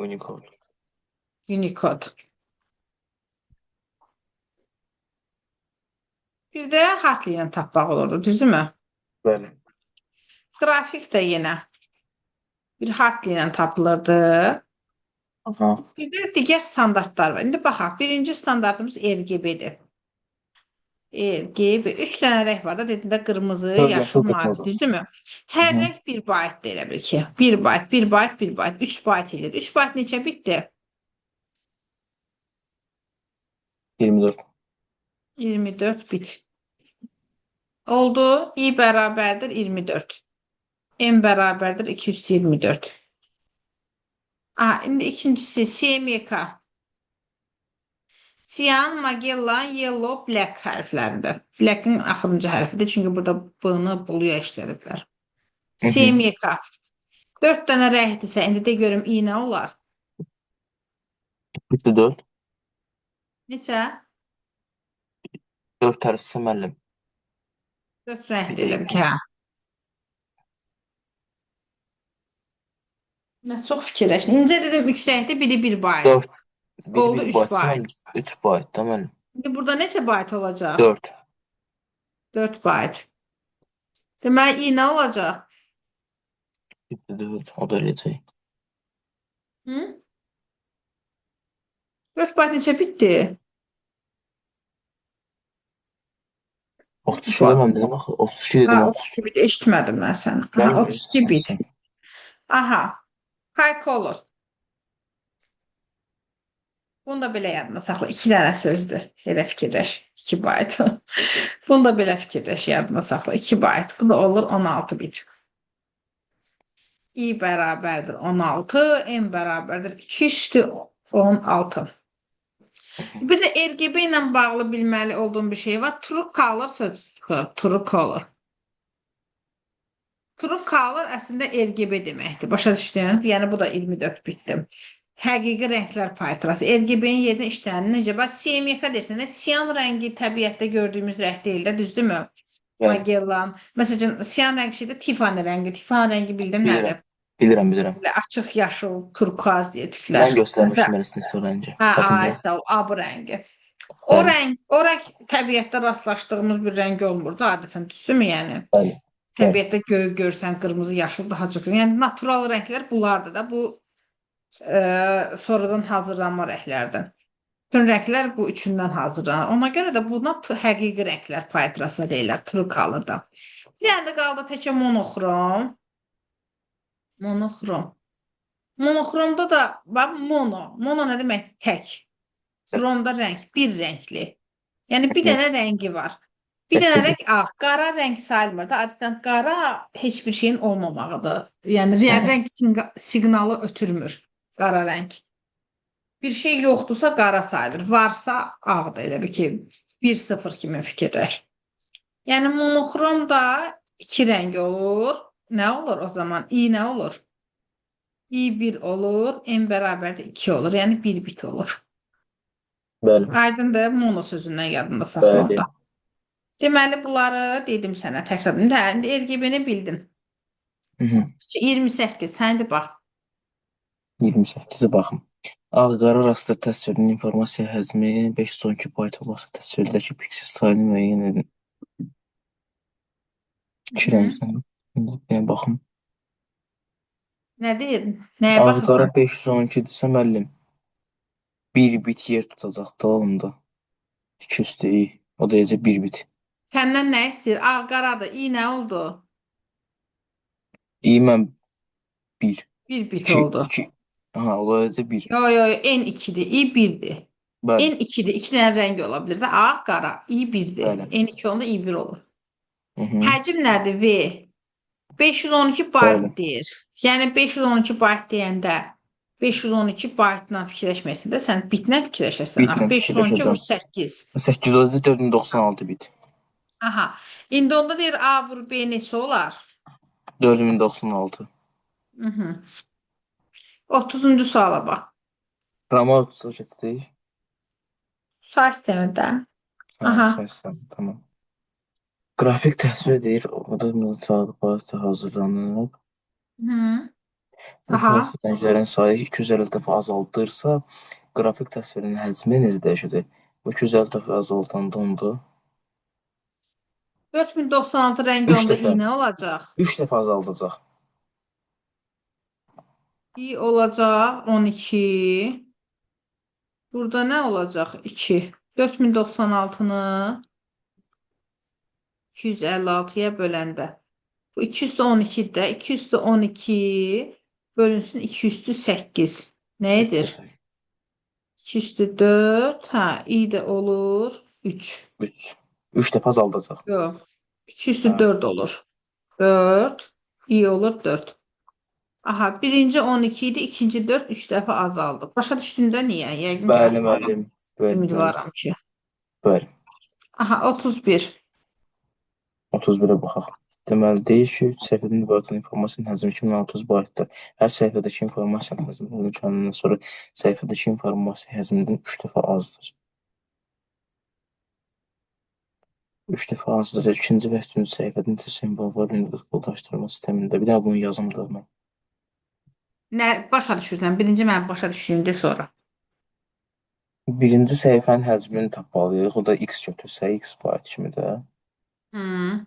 Unicode. Unicode. Bir də harflə ilə tapmaq olurdu, düzdürmü? Bəli. Qrafik də yenə bir harflə ilə tapılırdı. Aha. Bir də digər standartlar var. İndi baxaq, birinci standartımız RGB-dir. RGB. 3 dənə rəng var da, dedim də qırmızı, Kör, yaşıl, yaşıl, mavi, qırmızı. düzdürmü? Hı Hər -hı. rəng 1 baytdır elə bil ki. 1 bayt, 1 bayt, 1 bayt, 3 bayt edir. 3 bayt neçə bitdir? 24. 24 bit. Oldu. I bərabərdir 24. M bərabərdir 224. Aha, indi ikincisi CMYK. Cyan, Magellan, Yellow, Black hərfləridir. Black-in axırıncı hərfidir. Çünki burada B-ni buluya işlədiblər. CMYK. 4 dənə rəngdirsə, indi də görüm I nə olar? 3 4. Neçə? 4 hərfsə müəllim. 4 Bir rəngdir elə bil dəqiqə. ki, hə. Nə çox fikirləşin. İncə dedim 3 rəngdir, biri 1 bayt. 4. Biri Oldu 1 3 baytsa bayt. müəllim. 3 bayt da müəllim. İndi burada neçə bayt olacaq? 4. 4 bayt. Deməli, I nə olacaq? 4. O da eləyəcək. Hı? 4 bayt neçə bitdi? 32 deməm dedim axı. 32 dedim Ha, 32. 32 bit eşitmədim mən səni. Aha, Bəli, 32 bit. sən. Aha. High color. Bunu da belə yadına saxla. 2 dənə sözdür. Elə fikirləş. 2 bayt. Bunu da belə fikirləş, yadına saxla. 2 bayt. Bu da olur 16 bit. I bərabərdir 16, M bərabərdir 2 üstü 16. Bir də RGB ilə bağlı bilməli olduğum bir şey var. True color söz çıxır. True color. True color əslində RGB deməkdir. Başa düşdün? Yəni bu da 24 bitdir. Həqiqi rənglər paytrası. RGB-nin yerinə işlənir. Necə? Bax, CMYK desən də siyan rəngi təbiətdə gördüyümüz rəng deyil də, düzdürmü? Bəli. Magellan. Məsələn, siyan rəng şeydə Tiffany rəngi. Tiffany rəngi bildin Bilirəm. nədir? Bilirəm, bilirəm. Belə açıq yaşıl, turkuaz deyə tüklər. Mən göstərmişdim elə sinifdə rəngi. Hə, ay, Xatırlayıram. sağ ol, abı rəngi. O Bəli. rəng, o rəng təbiətdə rastlaşdığımız bir rəng olmur da adətən, düzdürmü yəni? Bəli. Bəli. Təbiətdə göy görsən, qırmızı, yaşıl daha çox. Yəni natural rənglər bunlardır da. Bu sonradan hazırlanma rənglərdir. Bütün rənglər bu üçündən hazırlanır. Ona görə də buna həqiqi rənglər paytrası deyirlər, true color-da. Bir dənə də qaldı təkcə monoxrom. Monoxrom. Monoxromda da bax mono. Mono nə deməkdir? Tək. Xromda rəng, bir rəngli. Yəni bir dənə rəngi var. Bir dənə rəng ağ, qara rəng sayılmır da. Adətən qara heç bir şeyin olmamağıdır. Yəni rəng siqnalı ötürmür qara rəng. Bir şey yoxdursa qara sayılır. Varsa ağdır elə bil ki 1-0 kimi fikirləş. Yəni monoxrom da iki rəng olur. Nə olur o zaman? I nə olur? I 1 olur, M bərabərdir 2 olur. Yəni 1 bit olur. Bəli. Aydındır, mono sözündən yadında saxla Bəli. onda. Deməli, bunları dedim sənə təkrar. İndi, indi RGB-ni bildin. Hı -hı. 28, sən də bax. 28-ə baxım. Ağ-qara rastr təsvirinin informasiya həcmi 512 bayt olarsa təsvirdəki piksel sayını müəyyən edin. İki rəngdən. Yəni baxım. Nə deyir? Nəyə Ağ-qara baxırsan? 512-dirsə müəllim, bir bit yer tutacaq da onda. 2 üstü i. O da eləcə bir bit. Səndən nə istəyir? Ağ qaradır. I nə oldu? İ mən 1. 1 bit 2 oldu. 2. Aha, o da eləcə 1. Yo, yo, N 2-dir. I 1-dir. Bəli. N 2-dir. 2 dənə rəngi ola bilər də. Ağ, qara. I 1-dir. Bəli. N 2 olanda I 1 olur. Hı -hı. Həcm nədir? V. 512 Bəli. bayt deyir. Yəni 512 bayt deyəndə 512 baytla fikirləşməsin də sən bitlə fikirləşəsən. Bitlə Axı 512 vur fikirləşəcəm. 8. 8 olacaq 4096 bit. Aha. İndi onda deyir A vur B neçə olar? 4096. Hı -hı. 30-cu suala bax. Qramar 30-a keçdik. Say sistemi də. Ha, Aha. say sistemi, tamam. Qrafik təsvir edir. O da saat hazırlanıb. Hı. Bu Aha. xəritə rənglərin sayı 250 dəfə azaldırsa, qrafik təsvirinin həcmi necə dəyişəcək? Bu 250 dəfə azaldanda onda 4096 rəngi 3 onda dəfə, i nə olacaq? 3 dəfə azaldacaq. İ olacaq 12. Burada nə olacaq? 2. 4096-nı 256-ya böləndə. Bu 212 də 212 bölünsün 208. Nə 3 edir? dəfə. 204. Hə, i də olur 3. 3. 3 dəfə azaldacaq. Yox. Hə. 204 olur. 4. İ olur 4. Aha, birinci 12 idi, ikinci 4, 3 dəfə azaldı. Başa düşdün də niyə? Yəqin ki, Bəli, atmaram. müəllim. Bəli, bəli. Ümidvaram ki. Bəli. Aha, 31. 31-ə baxaq. Deməli, deyir ki, 3 səhifədən ibarət olan informasiyanın həcmi 2600 baytdır. Hər səhifədəki informasiyanın həcmi ölçəndən sonra səhifədəki informasiya həcmindən 3 dəfə azdır. 3 dəfə azdır. İkinci və üçüncü səhifədə neçə simvol var Unicode kodlaşdırma sistemində? Bir daha bunu yazım da mən. Nə başa düşürsən? Birinci mən başa düşdüyümdə de sonra. Birinci səhifənin həcmini tapmalıyıq. O da x götürsək, x bayt kimi də. Hmm.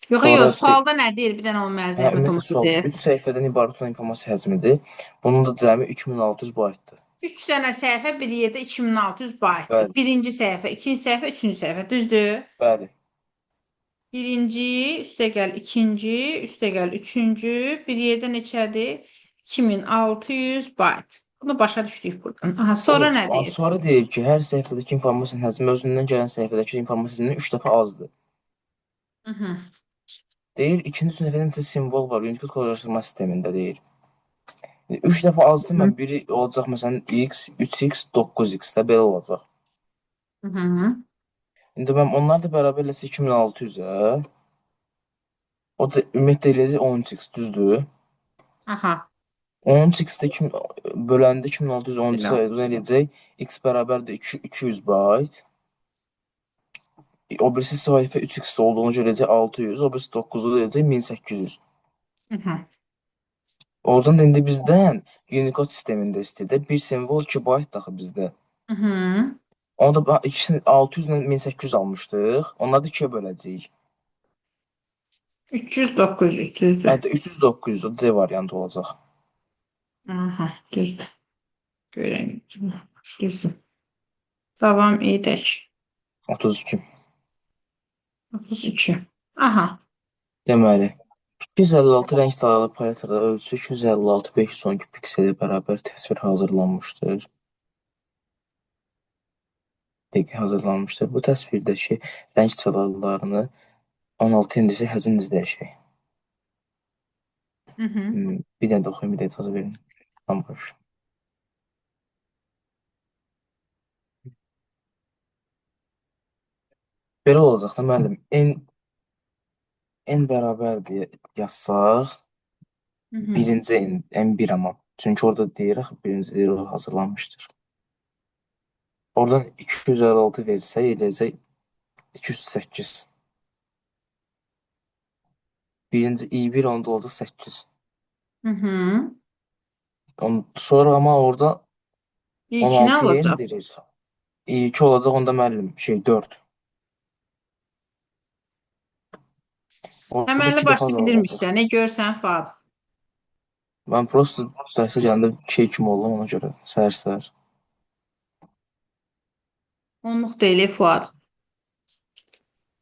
Yox, Sonra yox, de, sualda nə deyir? Bir dənə o mənə hə, zəhmət ümumiyyətlə olmasa sual de. 3 səhifədən ibarət olan informasiya həcmidir. Bunun da cəmi 2600 baytdır. 3 dənə səhifə bir yerdə 2600 baytdır. Bəli, Birinci səhifə, ikinci səhifə, üçüncü səhifə, düzdür? bəli. Birinci, üstəgəl ikinci, üstəgəl üçüncü, bir yerdə neçədir? 2600 bayt. Bunu başa düşdük buradan. Aha, sonra Evet, nə deyir? sonra deyir ki, hər səhifədəki informasiyanın həcmi özündən gələn səhifədəki informasiya həcmindən 3 dəfə azdır. Hı -hı. Deyir, ikinci səhifədə neçə simvol var Unicode kodlaşdırma sistemində deyir. 3 dəfə azdır, mən biri olacaq məsələn x, 3x, 9x də belə olacaq. Hı -hı. İndi mən onlar da bərabər eləsə 2600-ə, o da ümumiyyətlə eləyəcək 13x, düzdür? Aha. 13x-də 2 böləndə Belə. 2613-ə eləyəcək x bərabərdir 2, 200 bayt. O birisi səhifə 3x olduğunu görəcək 600, o birisi 9-u eləyəcək 1800. Hı -hı. Oradan da indi bizdən Unicode sistemində istəyir də bir simvol 2 bayt axı bizdə. Hı -hı. Onu da ikisini 600 ilə 1800 almışdıq. Onları da ikiyə böləcəyik. 300 900 düzdür. Hətta 300 900 o C variantı olacaq. Aha, düzdür. Görək. Düzdür. Davam edək. 32. 32. Aha. Deməli, 256 rəng sayılı paletrada ölçüsü 256 512 pikselə bərabər təsvir hazırlanmışdır. Dəqiq hazırlanmışdır. Bu təsvirdəki rəng çalarlarını 16 endirsək həcm necə dəyişək? Hı -hı. Bir dənə də oxuyum, bir də icazə verin. Tam boş. Belə olacaq da müəllim. N bərabər deyə yazsaq, Hı -hı. birinci N, N1 amma. Çünki orada deyir axı, birinci deyir o hazırlanmışdır. Oradan 256 versək eləyəcək 208. Birinci i1 onda olacaq 8. Hı -hı. Sonra amma orada İlki nə 16-ya olacaq? endirir. i2 olacaq onda müəllim şey 4. Orada Əməlli 2 dəfə başlı azaldacaq. bilirmişsən, nə görsən Fuad. Mən prosta dərsə gələndə şey kimi oldum ona görə səhər-səhər. Onluq deyil Fuad.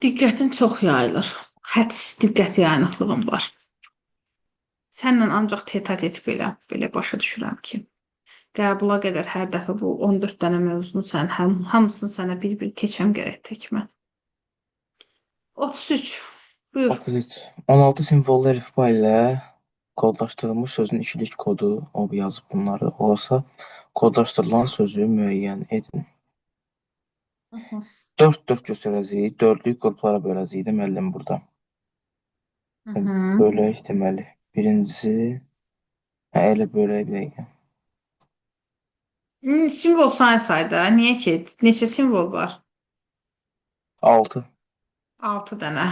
Diqqətin çox yayılır. Hədsiz diqqət yayınıqlığın var. Sənlə ancaq tete-tet belə başa düşürəm ki, qəbula qədər hər dəfə bu 14 dənə mövzunu sən hamısını sənə bir-bir keçəm gərək tək mən. 33. Buyur. 33. 16 simvollu əlifba ilə kodlaşdırılmış sözün ikilik kodu, o yazıb bunları, olsa kodlaşdırılan sözü müəyyən edin. Hı 4-4 götürəcəyik, dördlük qruplara böləcəyik də müəllim burada. hı. Bölək deməli. Birincisi, hə, elə bölək bir dəqiqə. Simvol sayı sayda. Niyə ki? Neçə simvol var? 6. 6 dənə.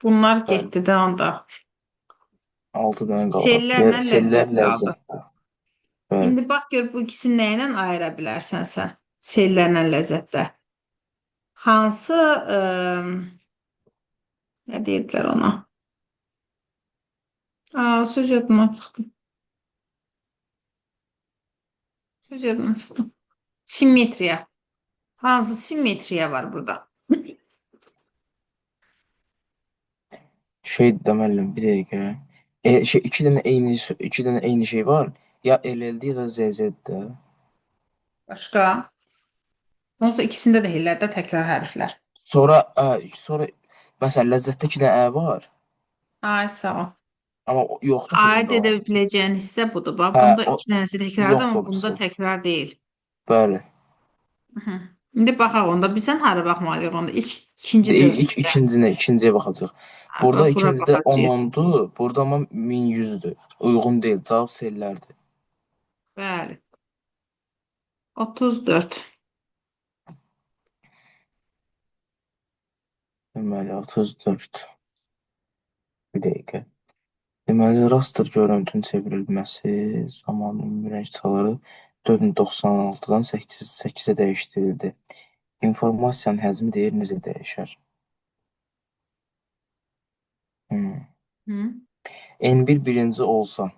Bunlar Bəli. getdi də onda. 6 dənə qalır. Sellərlə Sellər ləzzət qaldı. ləzzətdir. Bəli. İndi bax gör bu ikisini nə ilə ayıra bilərsən sən? Sellərlə ləzzətdə. Hansı nə deyirdilər ona? Aa, söz yadımdan çıxdı. Söz yadımdan çıxdı. Simmetriya. Hansı simmetriya var burada? Şey deməliyəm, bir dəqiqə. Şey, iki dənə eyni şey var. Ya LLD ya da ZZ-dir. Başqa? Onsuz da ikisində də hillərdə təkrar hərflər. Sonra sonra məsələn ləzzətdə iki dənə ə var. Ay sağ ol. Amma yoxdur axı Ayırt bunda o. edə biləcəyin hissə budur. Bax, Hə, bunda o iki dənəsi təkrardır, yoxdur amma o bunda birisi. təkrar deyil. Bəli. Hı. İndi baxaq onda. Biz sən hara baxmalıyıq onda? İlk ikinci İndi ilk dörtlüyə. ikinciyə baxacaq. Ha, Burada bax, bura ikincidə 10 baxacağıq. 10-dur, burada amma 1100-dür. Uyğun deyil. Cavab sellərdir. Bəli. 34. Deməli 34. Bir dəqiqə. Deməli raster görüntünün çevrilməsi zamanı ümumi rəng çaları 4.96-dan 8-ə dəyişdirildi. İnformasiyanın həcmi deyir necə dəyişər? Hmm. Hı? N1 birinci olsa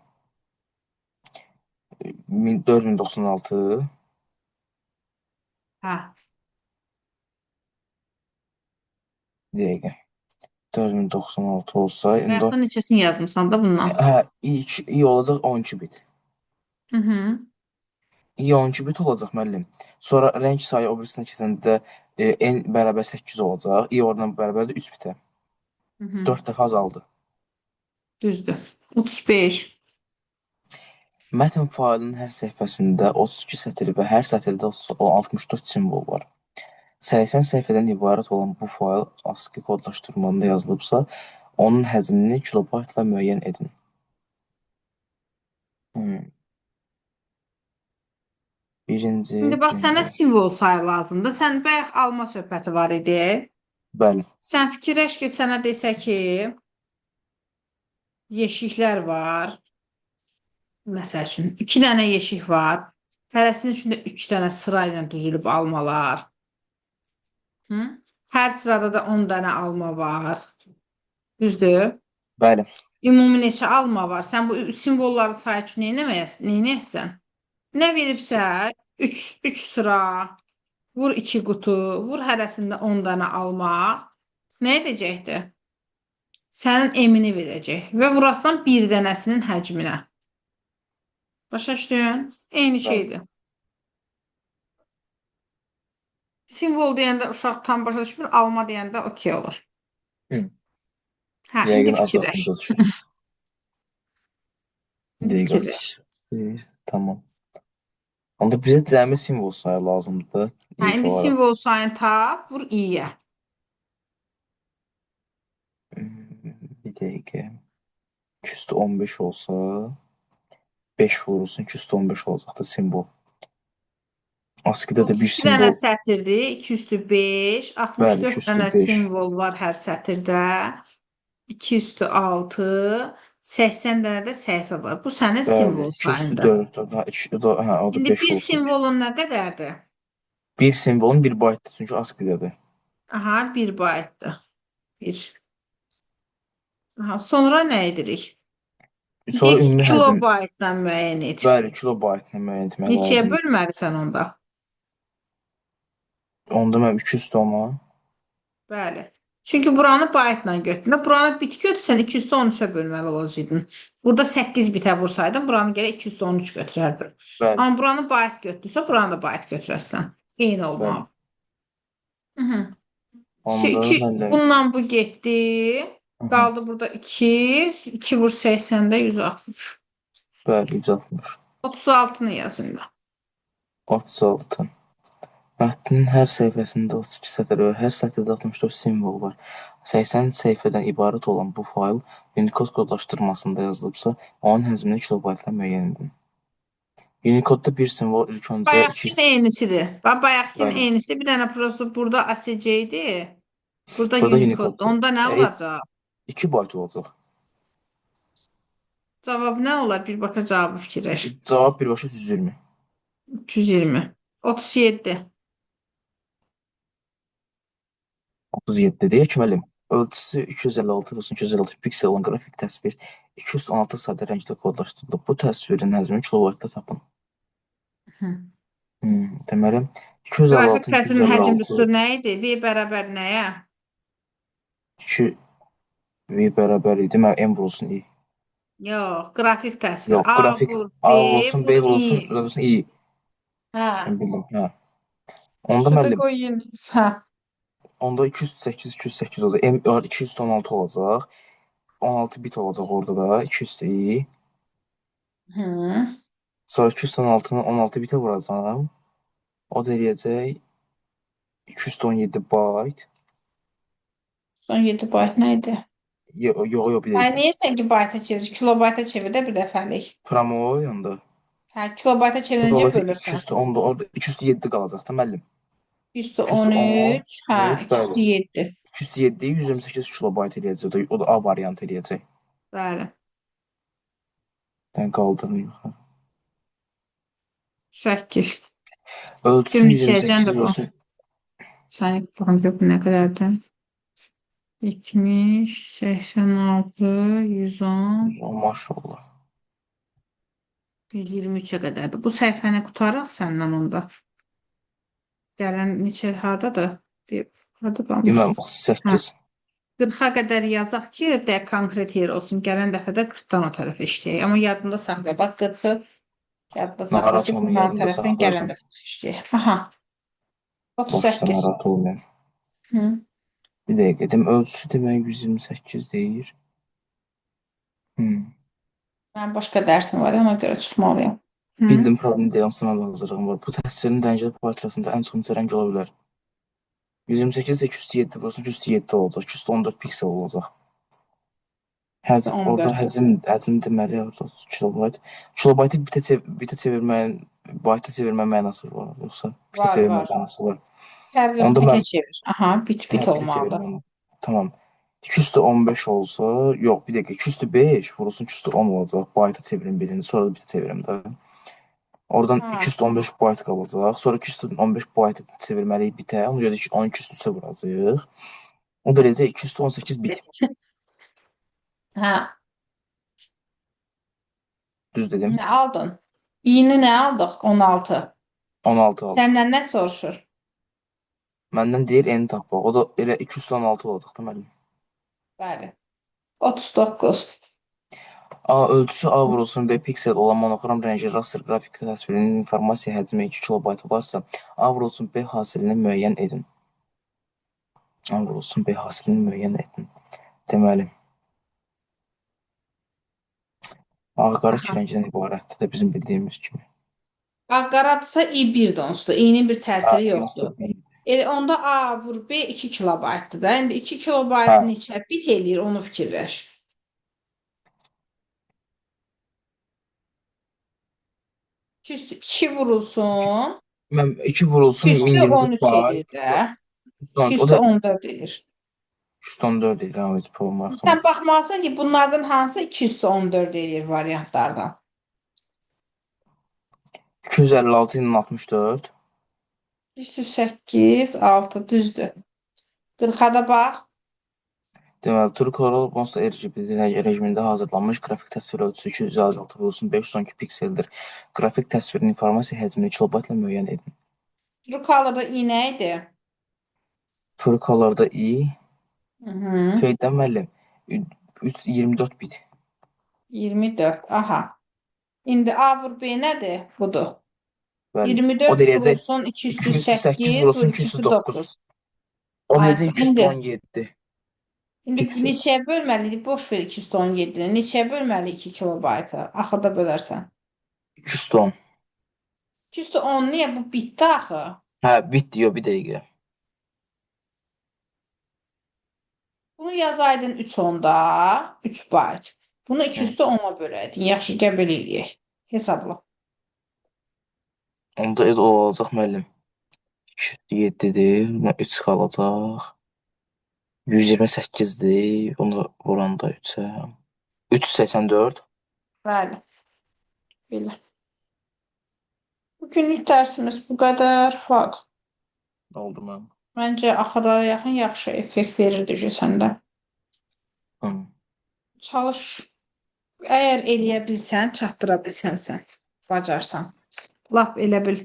4096 Hə. bir dəqiqə. 4096 olsa indi Bayaqdan neçəsini yazmısan da bundan? hə, i olacaq 12 bit. Hı -hı. İ 12 bit olacaq müəllim. Sonra rəng sayı o birisinə keçəndə n bərabər 8 olacaq. I oradan bərabərdir 3 bitə. Hı -hı. 4 dəfə azaldı. Düzdür. 35. Mətn faylının hər səhifəsində 32 sətr və hər sətirdə 64 simvol var. 80 səhifədən ibarət olan bu fayl ASCII kodlaşdırmada yazılıbsa, onun həcmini kilobaytla müəyyən edin. Hmm. İndi Birinci, bax sənə birinci. simvol sayı lazımdır. Sən bayaq alma söhbəti var idi. Bəli. Sən fikirləş ki, sənə desə ki, yeşiklər var. Məsəl üçün, 2 dənə yeşik var. Hərəsinin içində 3 dənə sıra ilə düzülüb almalar. Hı? Hər sırada da 10 dənə alma var. Düzdür? Bəli. Ümumi neçə alma var? Sən bu simvolları say üçün nə etməyə, nə etsən? Nə veribsə 3 3 sıra, vur 2 qutu, vur hərəsində 10 dənə alma. Nə edəcəkdir? Sənin emini verəcək və vurasan bir dənəsinin həcminə. Başa düşdün? Eyni Bəli. şeydir. Simvol deyəndə uşaq tam başa düşmür, alma deyəndə okey olur. Hı. Hə, indi Yəqin az fikirləş. vaxtımıza düşür. İndi Dəqiqə fikirləş. 32. Tamam. Onda bizə cəmi simvol sayı lazımdır Hə, ilk indi olaraq. simvol sayını tap, vur i-yə. Bir dəqiqə. 215 olsa 5 vurulsun 215 olacaqdır simvol. ASCII-də də bir 32 dənə simvol. sətirdir, 2 üstü 5, Bəli, 64 dənə 205. simvol var hər sətirdə. 2 üstü 6, 80 dənə də səhifə var. Bu sənin Bəli, simvol sayındır. 204. Hə, 2, hə, o da İndi 5 bir olsun. 200. simvolun nə qədərdir? Bir simvolun 1 baytdır çünki ASCII-dədir. Aha, 1 baytdır. 1. Aha, sonra nə edirik? Sonra Deyək ki, ümumi həcm. kilobaytla müəyyən et. Bəli, kilobaytla müəyyən etmək Neçəyə lazımdır. bölməlisən onda? Onda mən 200 tona. Bəli. Çünki buranı baytla götürmə. Buranı bit götürsən 213-ə bölməli olacaqdın. Burada 8 bitə vursaydın, buranı gərək 213 götürərdin. Bəli, Amma buranı bayt götürsə, buranı da bayt götürəsən. Eyni bəli. olmalı. Hı -hı. Onda 2, müəllim. bundan bu getdi. Hı -hı. Qaldı burada 2. 2 vur 80-də 160. Bəli, 160. 36-nı yazın da. 36. Mətnin hər səhifəsində 32 sətr və hər sətirdə 64 simvol var. 80 səhifədən ibarət olan bu fayl Unicode kodlaşdırmasında yazılıbsa, onun həcmini kilobaytla müəyyən edin. Unicode-da bir simvol ilk öncə iki. Bayaqkinin eynisidir. Bax, bayaqkinin Bəli. eynisidir. Bir dənə prosto burada ASC idi. Burada Burada Unicode. Unicode-dur. Onda nə olacaq? 2 bayt olacaq. Cavab nə olar? Birbaşa cavabı fikirləş. Cavab birbaşa 120. 320. 37. 37 deyir ki, müəllim, ölçüsü 256 olsun 256 piksel olan qrafik təsvir 216 sadə rəngdə kodlaşdırılıb. Bu təsvirin həcmini kilobaytda tapın. Hı. Deməli, Qrafik 256 təsirin həcm 256 düsturu nə idi? V bərabər nəyə? 2 V bərabər idi. Mən M vurulsun I. Yox, qrafik təsvir. Yox, A qrafik vur B A vurulsun, vur B I. vurulsun, vurulsun I. Hə. Mən bildim, hə. Onda Üstə də müəllim, qoy yenə. Hə. onda 208 208 olacaq. M 216 olacaq. 16 bit olacaq orada da. 200 I. Hı. Sonra 216-nı 16 bitə vuracağam. O da eləyəcək 217 bayt. Son 7 bayt nə idi? Yox, yox, yox, bir Hə, dəqiqə. niyə sən ki bayta çevir? Kilobayta çevir də bir dəfəlik. Pramoy onda. Hə, kilobayta çeviриncə Kilobayt bölürsən. 210 orada 207 qalacaq da müəllim. 210, 113, hə, 3, bəli. 207. 207-yi 128 kilobayt eləyəcək. O da A variantı eləyəcək. Bəli. Yəni qaldırın yuxarı. 8. Ölçüsü Görüm neçəyəcəkdir 128 bu. olsun. Saniyə baxım gör bu nə qədərdir. 70, 86, 110, Maşallah. 123-ə qədərdir. Bu səhifəni qutaraq səndən onda. Gələn neçə hardadır? Deyib, harda Deməli qalmışdıq? Hə. 38. 40-a qədər yazaq ki, də konkret yer olsun. Gələn dəfə də 40-dan o tərəfə işləyək. Amma yadında saxla. Bax 40-ı yadda saxla Narahat ki, olmayın, bunların yadımda tərəfindən gələn saxlayacağam. dəfə işləyək. Aha, Boşda 38. narahat olmayın. Hı. Bir dəqiqə. Dedim, ölçüsü demək 128 deyir. Hmm. Mənim başqa dərsim var, ona görə çıxmalıyam. Hı? Bildim, problem deyil, sınava hazırlığım var. Bu təsvirin rəngli portrasında ən çox neçə rəng ola bilər? 128 isə 207 vursun, 207 olacaq. 214 piksel olacaq. Orada 14-dür. həcm deməli orada kilobayt. Kilobaytı bitə çevirməyin, bayta çevirmə mənası var, yoxsa bitə Var, çevirmə var. mənası var. Fərqi yox, Onda bitə mən çevir. Aha, bit hə, bit bitə olmalıdır. çevirməm. Tamam. 215 olsa, yox, bir dəqiqə, 205 vurulsun 210 olacaq. Bayta çevirim birini, sonra da bitə çevirim də. Oradan Ha. 215 bayt qalacaq. Sonra 215 baytı çevirməliyik bitə. Ona görə də 12 3-ə vuracağıq. O da eləyəcək 218 bit. Hə. Düz dedim. Nə aldın? İyini nə aldıq? 16. 16 aldıq. Səndən nə soruşur? Məndən deyir n tapmaq. O da elə 216 olacaq da müəllim. Bəli. 39. A ölçüsü A vurulsun B piksel olan monoxrom rəngli raster qrafik təsvirinin informasiya həcmi 2 kilobayt olarsa, A vurulsun B hasilini müəyyən edin. A vurulsun B hasilini müəyyən edin. Deməli, ağ-qara iki Aha. rəngdən ibarətdir də bizim bildiyimiz kimi. A qaradırsa I 1 də onsuz da. İ-nin bir Hə, təsiri yoxsa yoxdur. B. Elə onda A vur B 2 kilobaytdır da. İndi 2 kilobayt Hə, neçə bit eləyir onu fikirləş. 2 vurulsun. Mən 2 vurulsun 2 üstü 1024 13 bayt. eləyir də. 2 O üstü da 14 eləyir. 314 eləyir. Ha, heç problem Sən avtomatik. baxmalısan ki, bunlardan hansı 2 üstü 14 eləyir variantlardan. 256 ilə 64. 308, 6 düzdür. 40-a da bax. Deməli, Truecolor Monster RGB rejimində hazırlanmış qrafik təsvir ölçüsü 256 vurulsun 512 pikseldir. Qrafik təsvirin informasiya həcmini kilobaytla müəyyən edin. Truecolor'da i nə idi? Truecolor'da i Hı -hı. Feydə müəllim 3 24 bit. 24. Aha. İndi A vur B nədir? Budur. Bəli. O 24 da eləyəcək vurulsun 208 208 vurulsun vur 209. 209. O da Ay, eləyəcək indi 217 indi piksel. neçəyə bölməliyik? Boş ver 217-ni. Neçəyə bölməliyik 2 kilobaytı? Axırda bölərsən. 210. 210 niyə? Bu bitdi axı. Hə, bit diyor bir dəqiqə. Bunu yazaydın 3 onda, 3 bayt. Bunu Hı. 210-a böləydin. Yaxşı, gəl belə eləyək. Hesabla. Onda olacaq müəllim. 207-dir. 3 qalacaq. 128-dir. Onu vuranda 3-ə. 384. Bəli. Belə. Bugünlük dərsimiz bu qədər. Fuad. Oldu mənim. Məncə axırlara yaxın yaxşı effekt verirdi səndə. Hı. Çalış. Əgər eləyə bilsən, çatdıra bilsən sən, bacarsan. Lap elə bil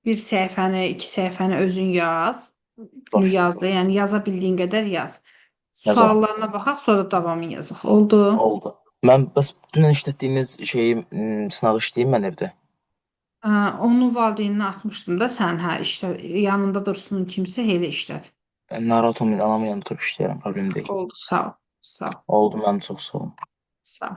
bir səhifəni, iki səhifəni özün yaz. Bunu Başla. yaz da, yəni yaza bildiyin qədər yaz. Yazaram. Suallarına baxaq, sonra davamını yazaq. Oldu. Oldu. Mən bəs dünən işlətdiyiniz şeyi sınağı işləyim mən evdə. Onu valideyninə atmışdım da sən, hə, işlə, yanında dursun kimsə elə işlət. Narahat olmayın, anamın yanında oturub işləyərəm, problem deyil. Oldu, sağ ol. Sağ ol. Oldu mənim, çox sağ olun. Sağ ol.